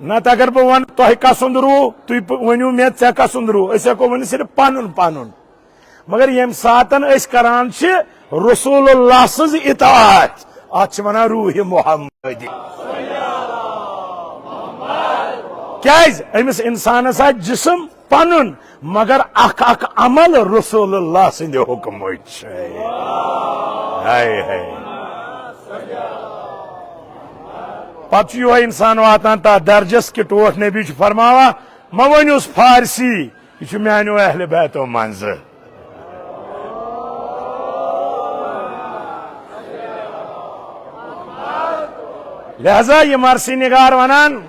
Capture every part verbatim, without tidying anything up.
نتہٕ اگر بہٕ ونہٕ تۄہہِ کسُنٛد روٗ، تُہۍ پ-، ؤنِو مےٚ ژےٚ کسُنٛد روٗ، أسۍ ہٮ۪کو ؤنِتھ صرف پنُن پنُن۔ مگر ییٚمہِ ساتن أسۍ کران چھِ رسول اللہ سٕنٛز اطاعت، اتھ چھِ ونان روح محمدی۔ کیازِ؟ أمِس انسانس آسہِ جسم پنُن، مگر اکھ اکھ عمل رسول اللہ سٕنٛدِ حکمٕچ چھِ۔ ہاے ہاے۔ پتہٕ چھُ یِہوے انسان واتان تتھ درجس کہِ ٹوٹھ نبی چھُ فرماوان، مہ ؤنِوس فارسی، یہِ چھُ میانیو اہل بیتو منٛزٕ۔ لہذا یہِ مرثی نگار ونان،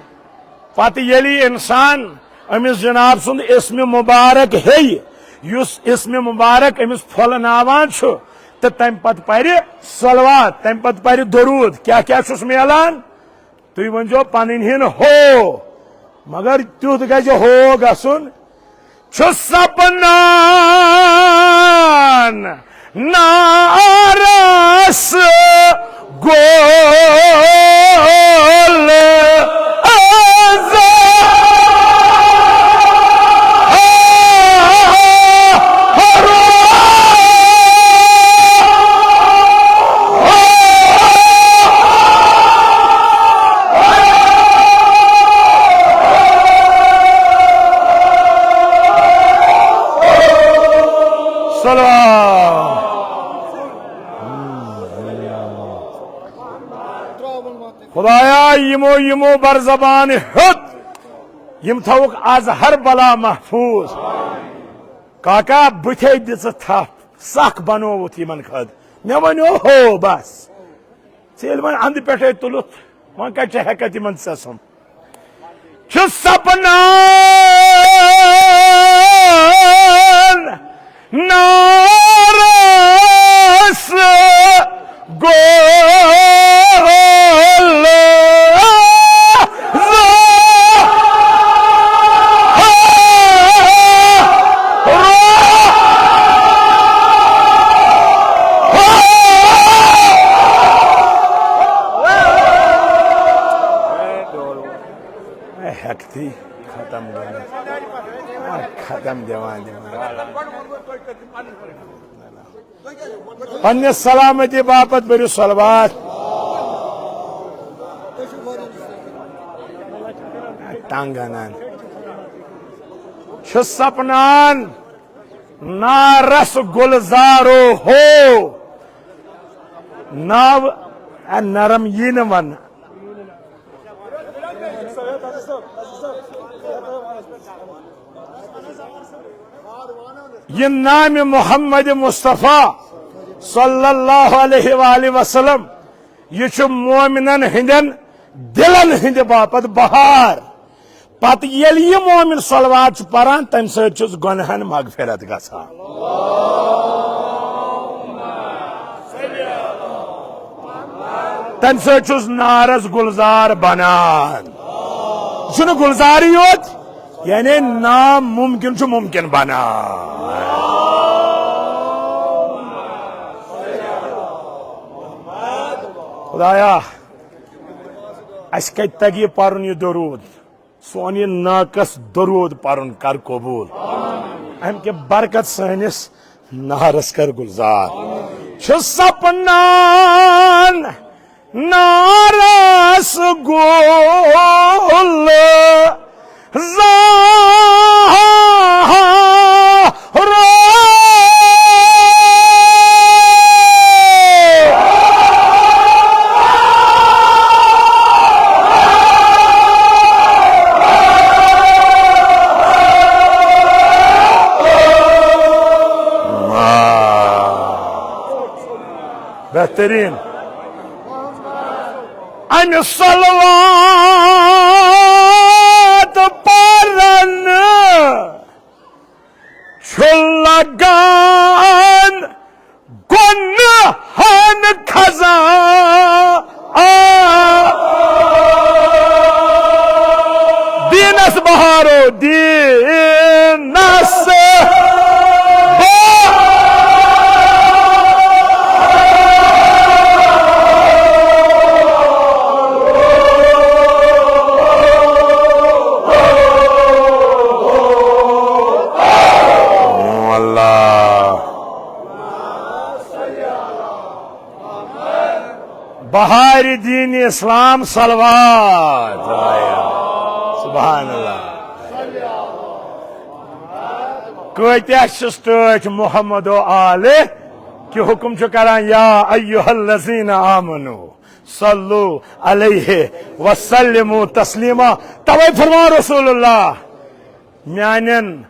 پتہٕ ییٚلہِ انسان أمِس جناب سُنٛد اسم مبارک ہیٚیہِ، یُس اسم مبارک أمِس پھۄلناوان چھُ، تہٕ تمہِ پتہٕ پرِ صلوات، تمہِ پتہٕ پرِ درود، کیٛاہ کیٛاہ چھُس میلان؟ تُہۍ ؤنۍزیو پنٕنۍ ہِن ہو، مگر تیُتھ گژھِ ہو گژھُن، چھُ سپنان نارس گول صلوات۔ خدایا، یمو یمو بر زبان ہیوٚت، یم تھوک از ہر بلا محفوظ۔ کاکا، بتھے دِژٕ تھپھ، سکھ بنووُتھ یمن خٲطرٕ۔ مےٚ ونیو ہو بس۔ ژےٚ ییٚلہِ وۄنۍ اندٕ پٮ۪ٹھے تُلُتھ، وۄنۍ کتہِ چھِ ہٮ۪کتھ یِمن ژےٚ سُم؟ چھُ سپنان نارس گول۔ ہٮ۪کتھٕے ختم گٔمٕژ۔ آ، ختم دِوان دِوان۔ پننہِ سلامتی باپتھ بٔرِو صلوات۔ تنگ انان۔ چھُ سپنان نارس گلزارو ہو۔ ناو، اے نرم یی نہٕ وننہٕ۔ یہ نام محمد مصطفیٰ صلی اللہ علیہ وآلہ وسلم، یہ چھُ مومنن ہندین دلن ہند باپت بہار۔ پتہٕ ییٚلہِ یہِ مومن صلوات چھُ پران، تمہِ سۭتۍ چھُس گۄنہن مغفرت گژھان۔ تمہِ سۭتۍ چھُس نارس گلزار بنان۔ یہِ چھُنہٕ گلزارٕے یوت، یعنی ناممکن چھُ ممکن بنان۔ خدایا، اسہِ کتہِ تگہِ یہِ پرُن یہِ درود؟ سون یہِ ناقص درود پرُن کر قبول۔ امہِ کہِ برکت سٲنِس نارس کر گلزار۔ چھُ سپنان نارس گلزار۔ بہترین۔ امہِ صلوات پرن چھُ لگان گۄنہن خزان۔ دیٖنس بہارو دیٖنس بہار۔ دین اسلام صلوات۔ سبحان اللہ۔ کۭتیاہ چھِس ٹٲٹھۍ محمد و آلہِ کہِ حکم چھُ کران، یا ایھا الذین آمنو صلو علیہ وسلموا تسلیما۔ توے فرمان رسول اللہ، میانٮ۪ن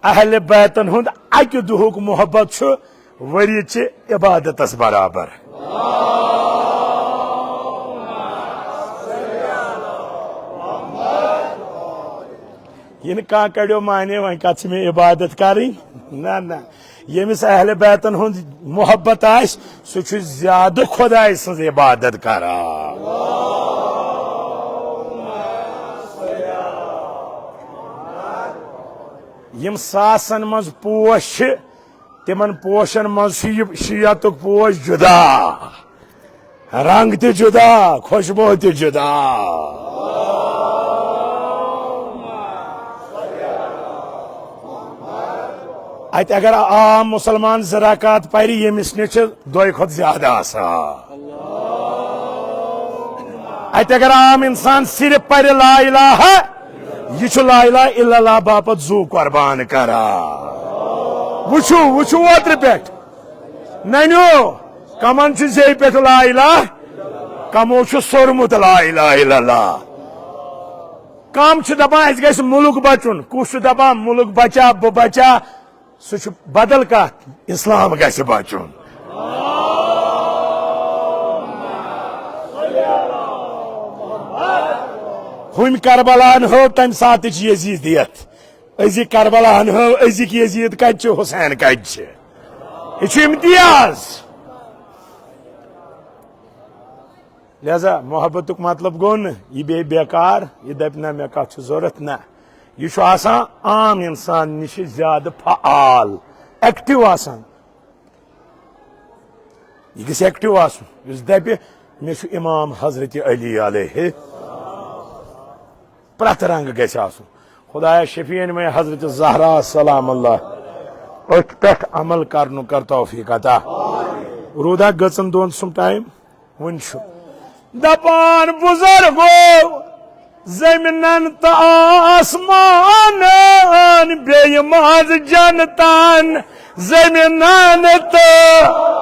اہل بیتن ہُنٛد اکہِ دُہُک محبت چھُ ؤری چہِ عبادتس برابر۔ یہِ نہٕ کانٛہہ کڑیو معنی، وۄنۍ کتھ چھِ مےٚ عبادت کرٕنۍ؟ نہ، نہ۔ ییٚمِس اہل بیتن ہُنٛد محبت آسہِ، سُہ چھُ زیادٕ خۄداے سٕنٛز عبادت کران۔ یِم ساسن منٛز پوش چھِ، تِمن پوشن منٛز چھُ یہِ شیعتُک پوش جُدا، رنگ تہِ جُدا، خوشبو تہِ جُدا۔ اتہِ اگر عام مسلمان زٕ رکعت پرِ، ییٚمِس نِش چھِ دۄیہِ کھۄتہٕ زیادٕ آسان۔ اتہِ اگر عام انسان صرف پرِ لا الہ، یہِ چھُ لا الہ الا اللہ باپتھ زُو قربان کران۔ وٕچھِو، وٕچھِو اوترٕ پٮ۪ٹھ۔ ننیو، کمن چھُ زیٚیہِ پٮ۪ٹھ لا الہ؟ کمو چھُ سوٚرمُت لا الہ الا اللہ۔ کم چھِ دپان، اسہِ گژھِ مُلک بچُن۔ کُس چھُ دپان، مُلک بچا، بہٕ بچا؟ سُہ چھُ بدل کتھ، اسلام گژھِ بچُن۔ ہُمۍ کربلاہن ہٲو تمہِ ساتٕچ یزیدیت۔ أزِکۍ کربلاہن ہٲو أزِکۍ یزید کتہِ چھِ، حسین کتہِ چھِ۔ یہِ چھُ امتیاز۔ لہذا محبتُک مطلب گوٚو نہٕ یہِ بیٚیہِ بیکار، یہِ دَپہِ نہ مےٚ کَتھ چھُ ضوٚرَتھ، نہ۔ یہِ چھُ آسان عام اِنسان نِش زیادٕ فعال، ایکٹیو آسان۔ یہِ گژھِ ایکٹیو آسُن، یُس دَپہِ مےٚ چھُ امام حضرت علی علیہ پرٛٮ۪تھ رنٛگہٕ گژھِ آسُن۔ خدایا شفیع مےٚ حضرت زہرا سلام اللہ أتھۍ پٮ۪ٹھ عمل کرنُک کر توفیق عطا۔ روٗدا گٔژن دۄن سُم ٹائم۔ وۄنۍ چھُ دپان بزرگو، زمینن تہٕ آسمانن، بیٚیہِ منٛز جنتن، زمینن تہٕ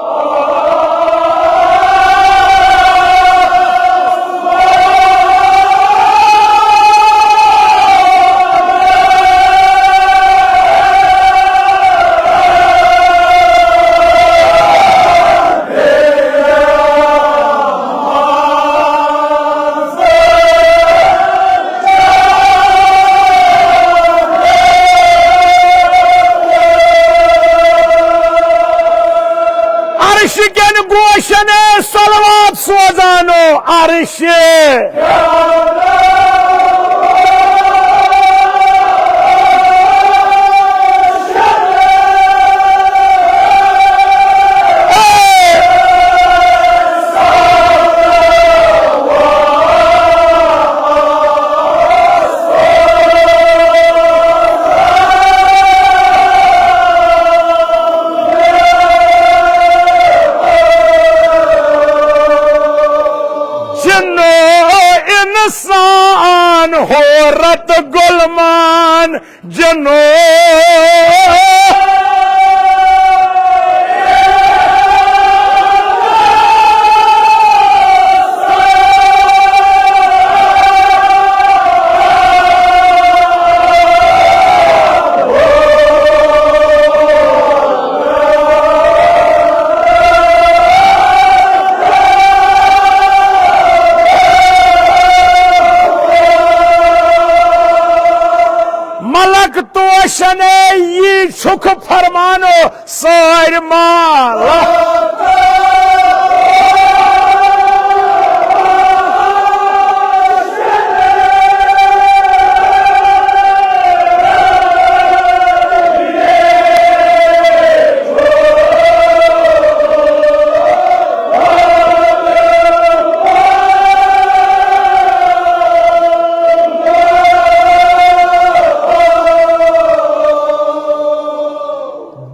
عرش کٮ۪ن گوشن صلوات سوزانو عرش۔ جنو انسان حورت غلمان جنو۔ ملک توشنے یی چھُکھ فرمانو سٲرۍ مال۔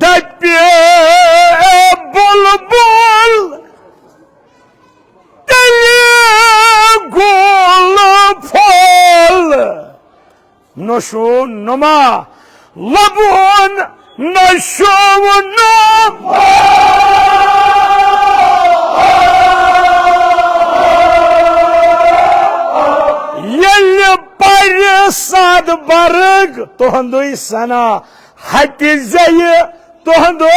دپہِ بلبل نشو نما، لبون نشو نما۔ ییٚلہِ پرِ سد برگ تُہنٛدُے ثنا، ہتہِ زیہِ تُہنٛدُے۔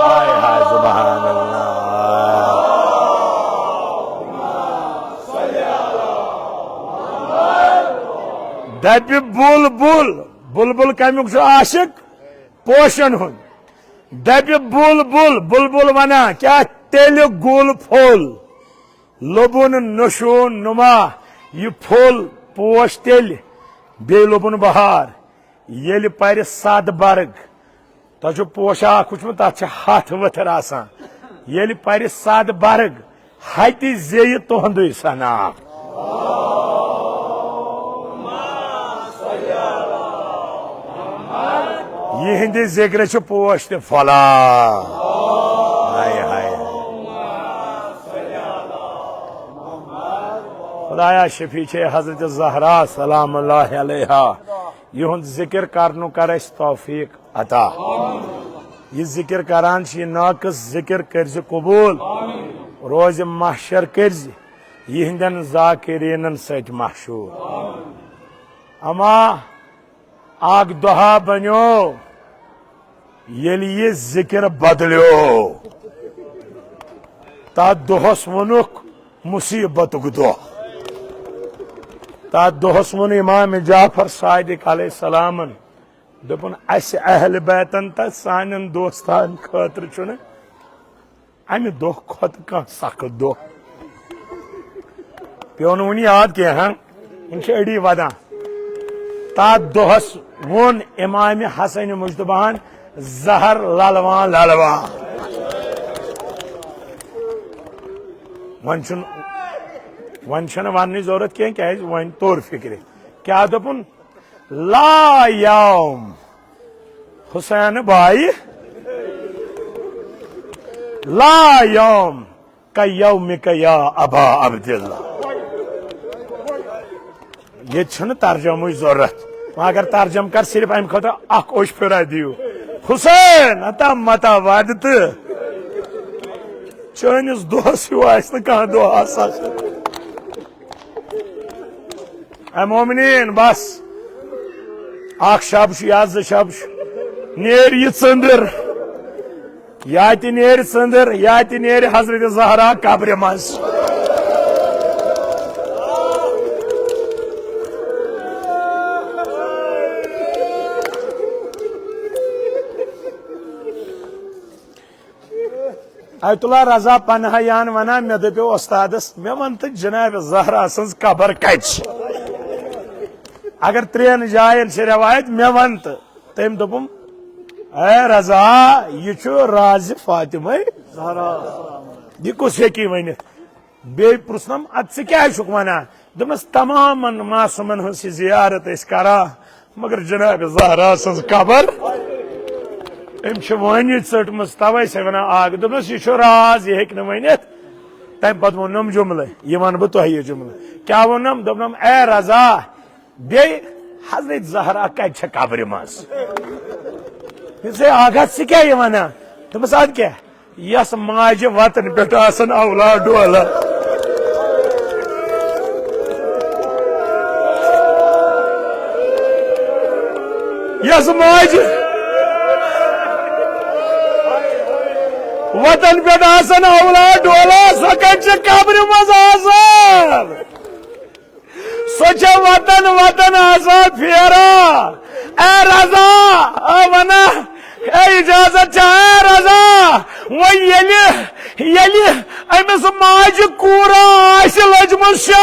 ہاے ہاے، سبحان اللہ۔ دپہِ بُلبُل، بُلبُل کمیُک چھُ؟ عاشق پوشن ہُنٛد۔ دپہِ بُلبُل، بُلبُل ونان کیٛاہ؟ تیٚلہِ گُل پھوٚل۔ لوٚبُن نشو نما، یہِ پھوٚل پوش تیٚلہِ، بیٚیہِ لوٚبُن بہار۔ ییٚلہِ پرِ سد برگ، تۄہہِ چھُو پوشاک وٕچھمُت، تتھ چھِ ہتھ ؤتھٕر آسان۔ ییٚلہِ پرِ سد برگ، ہتہِ زیٚیہِ تُہنٛدُے ثنا۔ یِہنٛدِ ذِکرِ چھِ پوش تہِ پھۄلان۔ ہاے ہاے۔ خدایا، شفیع چھے حضرت زہرا سلام اللہ علیہا۔ یِہُنٛد ذِکر کرنُک کر اَسہِ توفیق عطا۔ یہِ ذِکر کران چھِ یہِ ناقص، ذِکر کٔرزِ قبوٗل۔ روزِ محشر کٔرزِ یِہنٛدٮ۪ن ذاکریٖنن سۭتۍ محشوٗر۔ اما اکھ دۄہا بنیو، ییٚلہِ یہِ ذِکر بدلیو۔ تتھ دۄہس ووٚنُکھ مصیبتُک دۄہ۔ تتھ دۄہس ووٚن امام جعفر صادق علیہ السلامن، دوٚپُن، اسہِ اہل بیتن تہٕ سانٮ۪ن دوستن خٲطرٕ چھُنہٕ امہِ دۄہ کھۄتہٕ کانٛہہ سخت دۄہ۔ پیوٚو نہٕ وُنہِ یاد کینٛہہ، ہاں؟ وُنہِ چھِ أڑی ودان۔ تتھ دۄہس ووٚن امام حسن مجتبیٰ ہن، زہر للوان للوان۔ وۄنۍ چھُنہٕ، وۄنۍ چھَنہٕ وننٕچ ضروٗرت کینٛہہ، کیازِ وۄنۍ توٚر فکرِ۔ کیٛاہ دوٚپُن؟ لا یوم حسین بھائی، لا یوم کیومک یا ابا عبداللہ۔ ییٚتہِ چھُنہٕ ترجمٕچ ضروٗرت، وۄنۍ اگر ترجمہٕ کر صرف امہِ خٲطرٕ اکھ اوٚش پھِرا دِیِو، حسین عطا متا ود تہٕ چٲنِس دۄہس ہیوٗ آسہِ نہٕ کانٛہہ دۄہ آسان۔ اے مومنین، بس اکھ شب چھُ یا زٕ شب چھُ، نیرِ یہِ ژٔنٛدٕر، یا تہِ نیرِ ژٔنٛدٕر، یا تہِ نیرِ حضرت زہرا قبرِ منٛز۔ آیت اللہ رضا پناہ یان ونان، مےٚ دپیو استادس، مےٚ ون تہٕ جناب زہرا سٕنٛز قبر کتہِ چھِ؟ اگر ترٛٮ۪ن جاین چھِ روایت، مےٚ ون تہٕ۔ تٔمۍ دوٚپُم، اے رضا، یہِ چھُ راز فاطمہ زہرا۔ یہِ کُس ہیٚکہِ ؤنِتھ؟ بیٚیہِ پرٛژھنم، ادٕ ژٕ کیٛازِ چھُکھ ونان؟ دوٚپمس، تمامن معصومن ہٕنٛز چھِ زیارت أسۍ کران، مگر جناب زہرا سٕنٛز قبر، أمۍ چھِ وٲنی ژٔٹمٕژ، توے چھِ ونان آگ۔ دوٚپمس، یہِ چھُ راز، یہِ ہیٚکہِ نہٕ ؤنِتھ۔ تمہِ پتہٕ ووٚنُم جملہٕ، یہِ ونہٕ بہٕ تۄہہِ یہِ جملہٕ۔ کیٛاہ ووٚنُم؟ دوٚپنم، اے رضا، بیٚیہِ حضرت زہرا کتہِ چھےٚ قبرِ منٛز؟ دوٚپمس، ہے آغا، ژٕ کیٛاہ یہِ ونان؟ دوٚپمس، ادٕ کیٛاہ؟ یس ماجہِ وطن پٮ۪ٹھ آسن اولاد ڈولہٕ۔ یس ماجہِ وطن پٮ۪ٹھ آسن اولاد ڈولہٕ، سۄ کتہِ چھِ قبرِ منٛز آسان؟ سۄ چھےٚ وطن وطن آسان پھیران۔ اے رضا، آ ونان، اے اجازت چھا، اے رضا؟ وۄنۍ ییٚلہِ، ییٚلہِ أمِس ماجہِ کوٗرا آسہِ لٔجمٕژ شا-،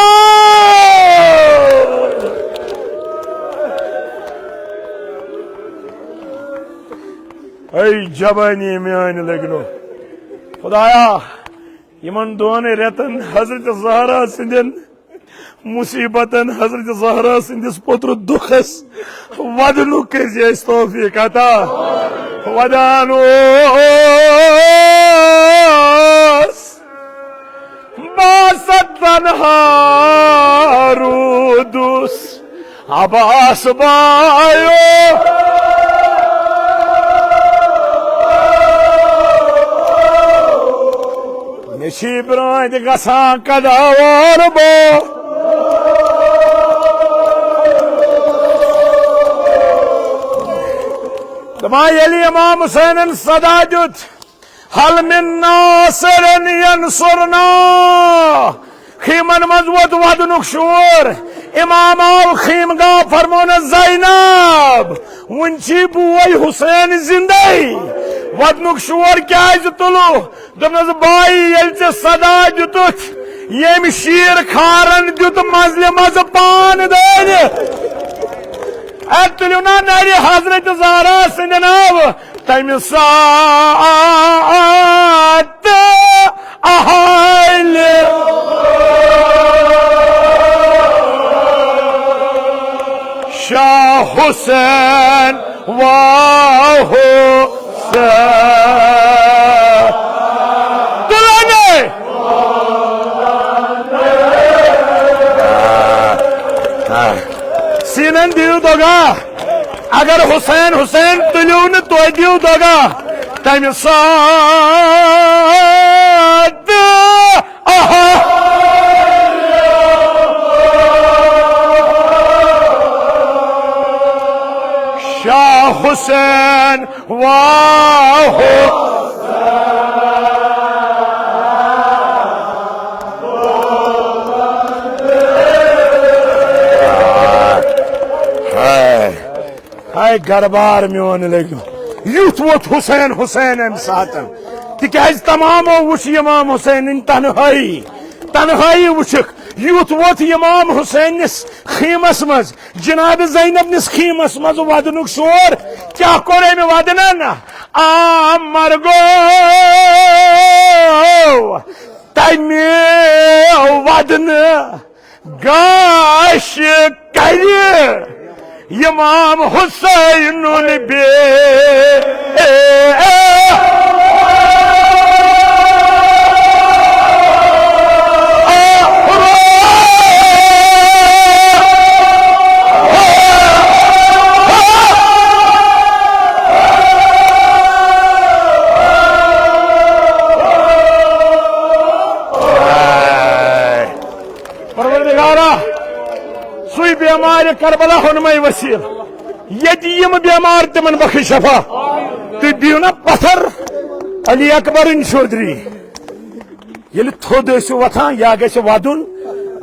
اے جوانی میٲنۍ لٔگۍ نہٕ۔ خدایا، یِمن دۄن رٮ۪تن حضرت زہرا سٕنٛدٮ۪ن مصیبتن، حضرت زہرا سٕنٛدِس پوٚترٕ دُکھس ودنُک کٔرۍ زِ اَسہِ توفیق عطا۔ ودان اوس، تنہا روٗدُس عباس بایو۔ مےٚ چھی برٛونٛہہ تہِ گژھان قداوار بو۔ دَپان ییٚلہِ امام حسینن صدا دیُت، "هل من ناصر ینصرنا"، خیمن منٛز ووت ودنُک شور۔ امام آو خیمگاہ، فرمونس، "زینب، وُنہِ چھی بوے حسین زندے؟" ودنُک شور کیازِ تُلو؟ دوٚپنس، "بایی، ییٚلہِ ژےٚ صدا دیُتُتھ، ییٚمۍ شیٖر خارن دیُت منزلہِ منٛزٕ پان دٲرِتھ۔" اے، تُلِو نا نرِ حضرت زہرا سٕنٛدِ ناوٕ۔ تَمہِ ساتہٕ اہلِ شاہ حسین واہ حسین۔ تُلن۔ سیٖنن دِیِو دۄگا۔ اگر حسین حسین تُلِو نہٕ، توتہِ دِیِو دۄگا۔ تَمہِ ساتہٕ آہا۔ شاہ حسین واہ۔ ہاے۔ ہاے گربار میون لٔگِو، یُتھ ووٚتھ حسین، حسین امہِ ساتن۔ تِکیازِ تمامو وُچھ امام حسینٕنۍ تنہٲیی، تنہٲیی وُچھکھ۔ یُتھ ووٚتھ امام حسینس خیمس منٛز، جناب زینب نِس خیمس منٛز ودنُک شور۔ کیٛاہ کوٚر أمۍ ودنن؟ آ مرگو تمہِ ودنہٕ۔ گاش کرِ امام حسینُن بے۔ پروردگارا، سُے بیمارِ کربلا ہونمے وسیل۔ ییٚتہِ یِم بیمار، تِمن بخش شفا۔ تُہۍ دِیِو نا پتھر علی اکبرٕنۍ شودری۔ ییٚلہِ تھوٚد ٲسِو وۄتھان، یا گژھِ ودُن،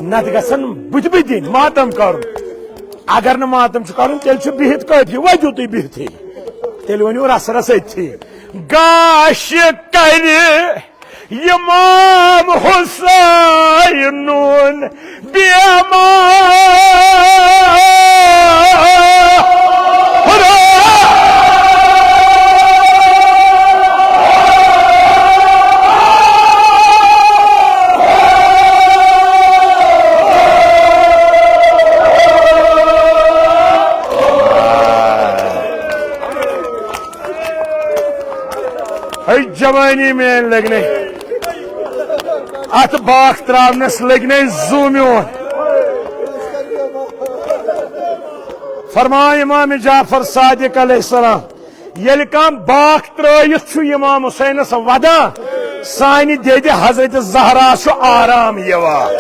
نتہٕ گژھن بُتھِ بُتھِ دِنۍ، ماتم کرُن۔ اگر نہٕ ماتم چھُ کرُن، تیٚلہِ چھُ بِہِتھ کٲفی، ودِو تُہۍ بِہتھٕے۔ تیٚلہِ ؤنِو رس رس أتھی۔ گاش کرِ امام حسینُن بیمار۔ ہے جوانی میٲنۍ لٔگۍ نے، اتھ باکھ تراونس لٔگۍ نے زُو میون۔ فرماو امام جعفر صادق علیہ السلام، ییٚلہِ کانٛہہ باکھ ترٲوِتھ چھُ امام حسینس ودان، سانہِ دیدِ حضرت زہرا چھُ آرام یِوان۔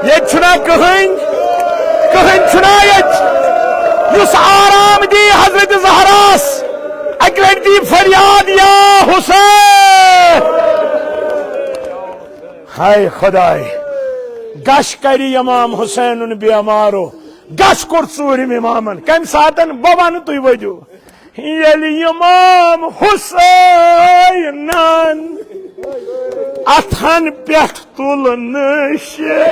ییٚتہِ چھُنہ کٕہٕنۍ، کٕہٕنۍ چھُنہ ییٚتہِ یُس آرام دی حضرت زہراس؟ اکہِ لٹہِ دی فریاد، یا حسین۔ ہاے خداے، گش کرِ امام حسینُن بیمارو، گش کوٚر ژوٗرِم امامن۔ کمہِ ساتن؟ بہٕ ونہٕ، تُہۍ ؤدِو۔ ییٚلہِ امام حسینن اتھن پٮ۪ٹھ تُلنہٕ شے۔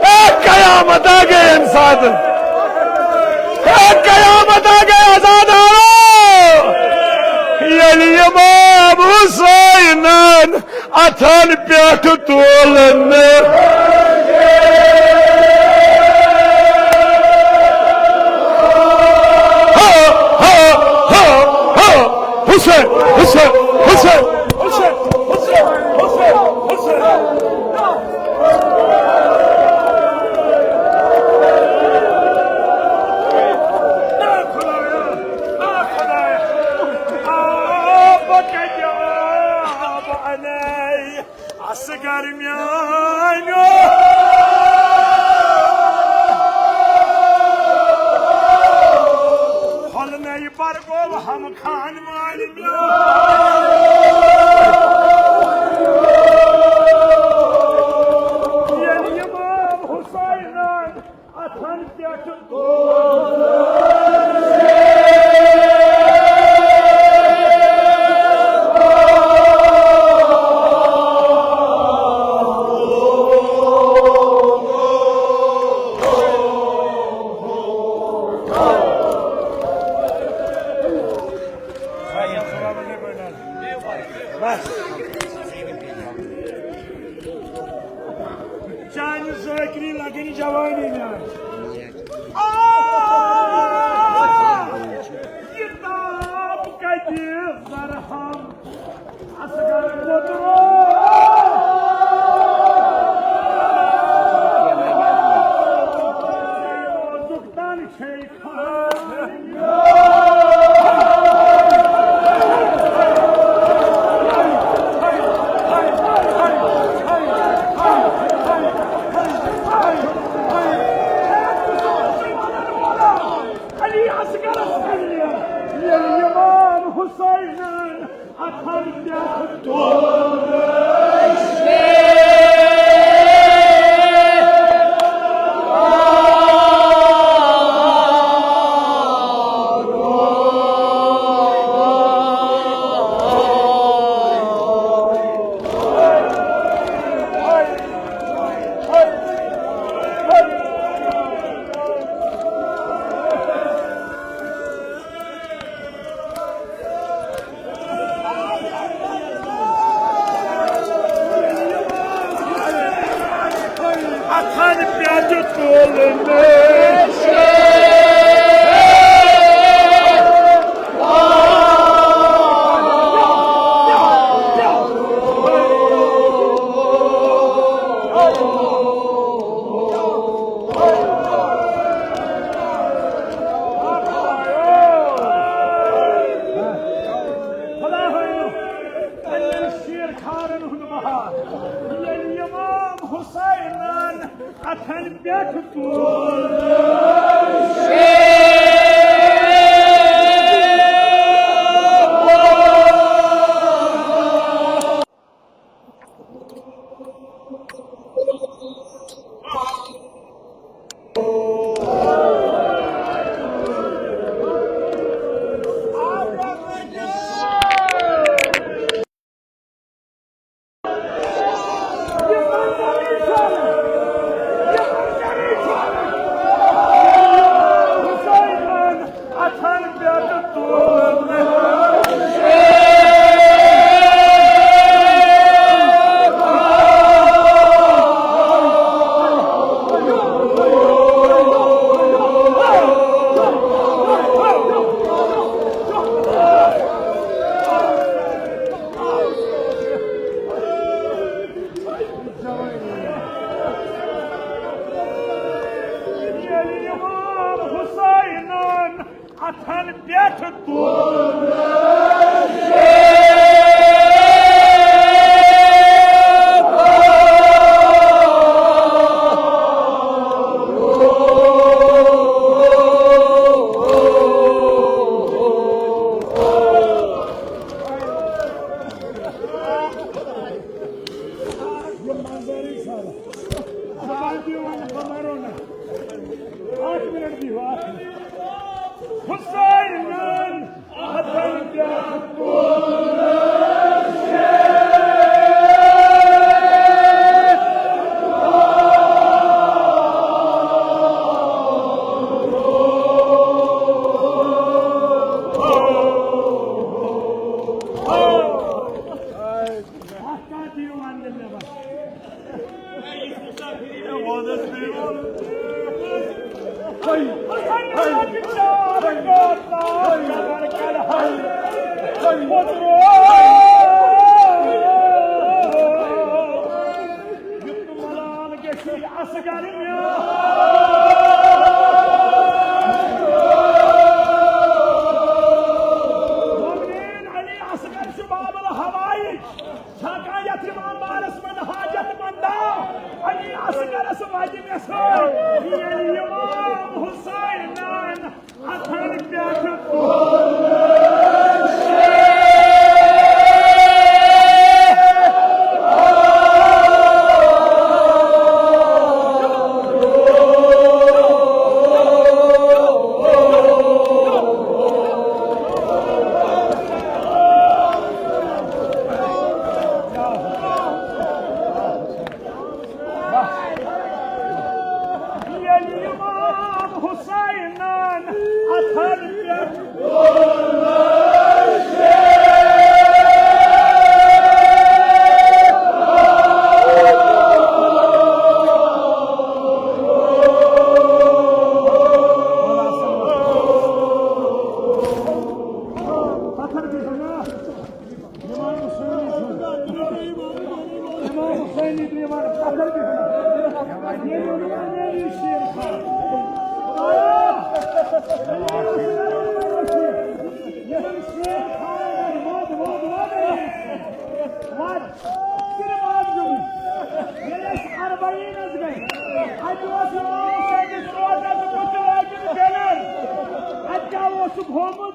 اے قیامت آ گئی انسان، اے قیامت آ گئی آزاد آو۔ میانیو، پھۄلنَے پر گوٚو ہم خان مالہِ میانیو۔ ییٚلہِ امام حسینن اتھن پٮ۪ٹھ چانہِ ذٲکری لگن جوانی میانہِ۔ آ، یہِ تاپ کتہِ زرہم اصغر گوٚدرو۔ نازُک تن چھے علی اصغرس پننہِ ییٚلہِ امام حسینن اتھن پٮ۪ٹھ تُل۔ اتھن پٮ۪ٹھ تُل مےٚ۔ خدا ہٲیِو پننٮ۪ن شیرخارن ہُنٛد بہار۔ ییٚلہِ امام حسینن اتھن پٮ۪ٹھ تُل۔ ییٚلہِ امام حسینن اتھن پٮ۪ٹھ تُل۔ یہِ منظر انشاءاللہ۔ زبان دِیِو وۄنۍ، بہٕ مَرو نہٕ۔ اکھ منٹ دِیِو، اکھ منٹ۔ حسینن اتھن پٮ۪ٹھ امام حسینی، امام حسینی ترٛیٚیِم پتھر بِہُن۔ ییٚلہِ ووٚنُن امیری شیر خان۔ ییٚلہِ شیر خان وَد، وَد، وَد، وَد۔ صرف اکھ جملہٕ۔ ییٚلہِ أسۍ اربعینس گٔے، اتہِ اوس امام حسینس روزس بُتھ لٲگِتھ دٔلیٖل۔ اتہِ کیٛاہ اوسُکھ ہومُت؟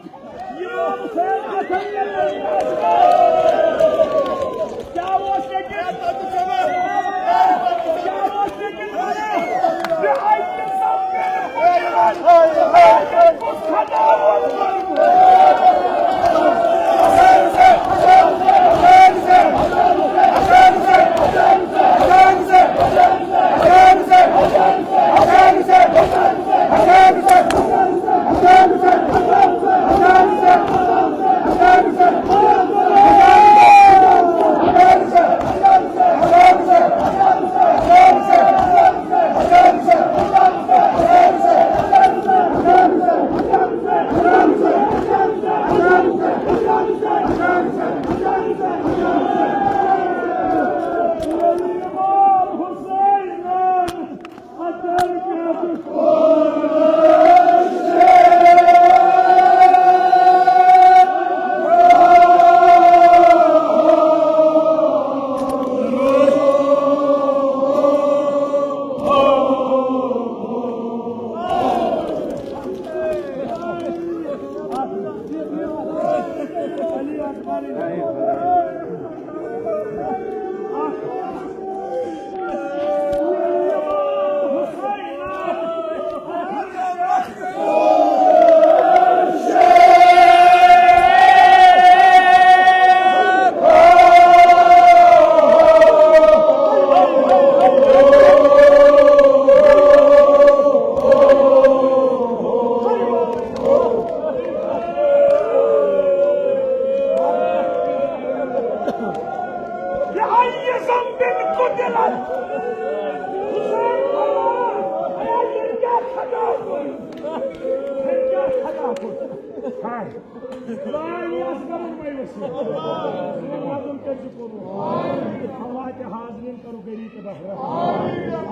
اللہ تہِ حاضریٖن کرو گری تہٕ بہرا۔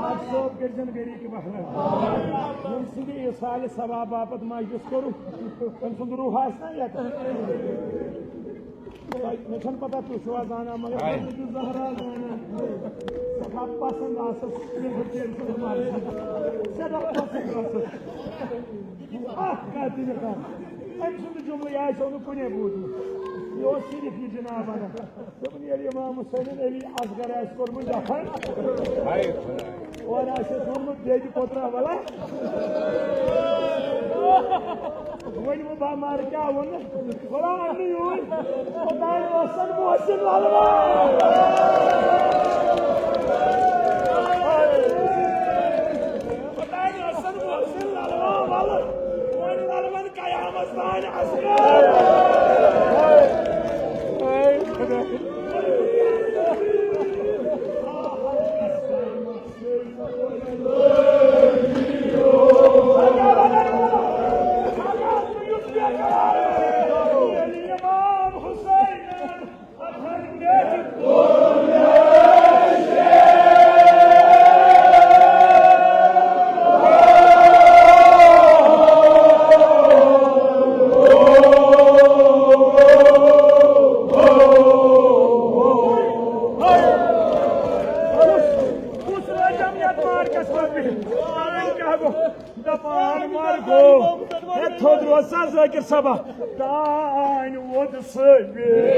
آج صٲب کٔرۍزٮ۪ن گری تہٕ بہرا۔ ییٚمہِ سٕنٛدِ ایٖصالِ ثواب باپتھ مجلس کوٚرُکھ، تٔمۍ سُنٛد روح آسہِ نا ییٚتہِ؟ مےٚ چھَنہٕ پتہ تُہۍ چھِوا زانان، مگر بہٕ چھُس زہرا زانان۔ سٮ۪ٹھاہ پسنٛد آسس، سٮ۪ٹھاہ پسنٛد آسس۔ اکھ کتھ دِژ مےٚ کانٛہہ۔ أمۍ سُنٛد جملہٕ یہِ آسیو نہٕ کُنے بوٗزمُت۔ یہِ اوس صرف یہِ جناب ونان۔ دوٚپُن، ییٚلہِ امام حسینن علی اصغر آسہِ کوٚرمُت دفن، اورٕ آسٮ۪س ووٚنمُت، بیٚیہِ تہِ پوٚترا ولا۔ وۄنۍ وۄنۍ بہٕ مارٕ کیٛاہ ووٚنُس؟ ولا اَننہٕ یوٗرۍ۔ اوٚتام ٲسَن محسن للوا۔ اوٚتام ٲسَن محسن للوا، وَلہٕ۔ وۄنۍ للوَن قیامت تانۍ اصغر۔ کُس روزِ یَتھ مارکَس منٛز بِہِتھ؟ کیٛاہ گوٚو؟ دپان مر گوٚو۔ ہے، تھوٚد روز سا ذٲکِر صٲبا۔ دانہِ ووٚد سٲبِر۔